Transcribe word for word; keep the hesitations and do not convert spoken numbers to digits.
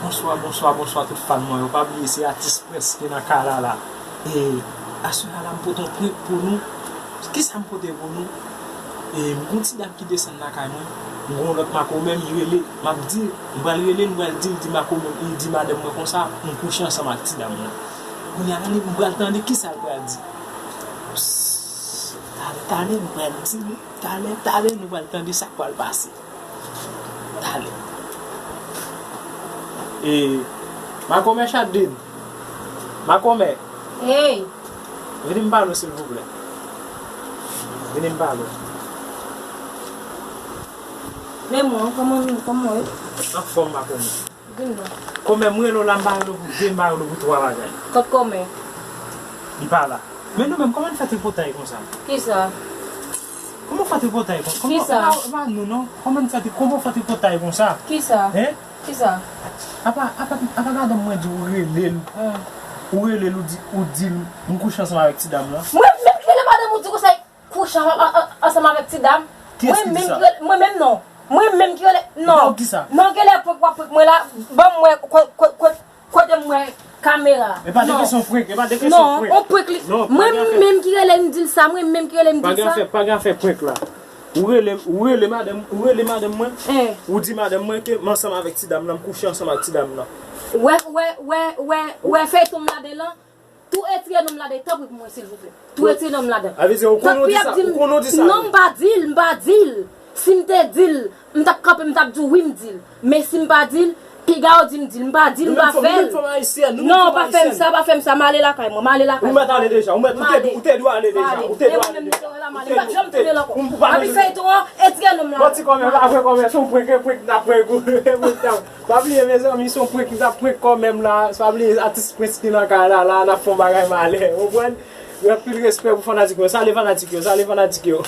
Bonswa, bonswa, bonswa tout fan mwen yo. Pa bliye se atis Prince ki nan kay la la. E aswè a la m pote yon prank pou nou. Kisa m pote pou nou? E m gon ti dam ki desann lakay mwen. M gon lòt makomè m rele, m ap di, m pral rele l, m pral di l, di makomè m, li di madanm mwen konsa, m kouche ansanm ak ti dam nan. Kounye a la li, m pral tande kisa l pral di. Talè, talè, m pral di nou. Talè, talè, nou pral tande sa k pral pase. Talè. E, makomè Chadlin. Makomè. Hey! Vini m pale w, silvouplè. Vini m pale w. Men mwen, kòman, kòman w ye? Anfòm, makomè. Di m non. Kòmè, m rele w la, m pa rele w pou de, m pa rele w pou twa bagay. Kot kòmè? Li pa la. Men nou menm, kòman n fè tripotay konsa? Kisa? Kòman w fè tripotay konsa? Kòman, kisa? E pa, e pa nou non. Kòman n fè tri-, kòman w fè tripotay konsa? Kisa? Hein? Kisa? Apa, apa, apa madanm mwen di w rele l. Hmm. Ou rele l, ou di, ou di l, m kouche ansanm avèk ti dam lan. Mwen menm ki rele madanm ou di konsa, kouche an-, an-, an-, ansanm avèk ti dam. Kiyès ki di sa? Mwen menm ki rele, mwen menm non. Mwen menm ki rele, non. Epa ou ki sa? Non, genlè prank w ap prank mwen la, ban m wè ko-, ko-, ko-, kote m wè kamera. Epa de kesyon prank, epa de kesyon prank. Non, on prank li. Non, mwen menm ki rele m di l sa, mwen menm ki rele m di l sa. Pa gen afè, pa gen afè prank la. Ou rele, ou rele madanm, ou rele madanm mwen. Hein. Ou di madanm mwen ke m ansanm avèk ti dam nan, m kouche ansanm ak ti dam nan. Wè, wè, wè, wè, wè feyton m ladan lan. Tou retire non m ladan, tanpri pou mwen, silvouplè. Tou retire non m ladan. A vle di, ou konnen w di sa, ou konnen w di sa. Non, m pa di l, m pa di l. Si m te di l, m t ap kanpe, m t ap di w wi, m di l. Men si m pa di l, piga w di m di l. M pa di l, m pa fè l. Nou menm fanm ayisyèn, nou menm fanm ayisyèn. Non, pa fè m sa, pa fè m sa. M ale lakay mwen, m ale lakay mwen. Ou mèt ale deja, ou mèt, ou te, ou te dwe ale deja, ou te dwe ale deja. M ale. M pa janm tounen l ankò. Anpi feyton an, retire non m ladan. Bon, ti kòmè, pa vre kòmè, se yon prank, prank n ap prank ou. Pa bliye, mezanmi, se yon prank, m t ap prank kòmè m la. Pa bliye, atis Prince ki nan kay la, la, n ap fè yon bagay malè. Ou konprann? Anpil respè pou fanatik mwen. Salye fanatik yo, salye fanatik yo.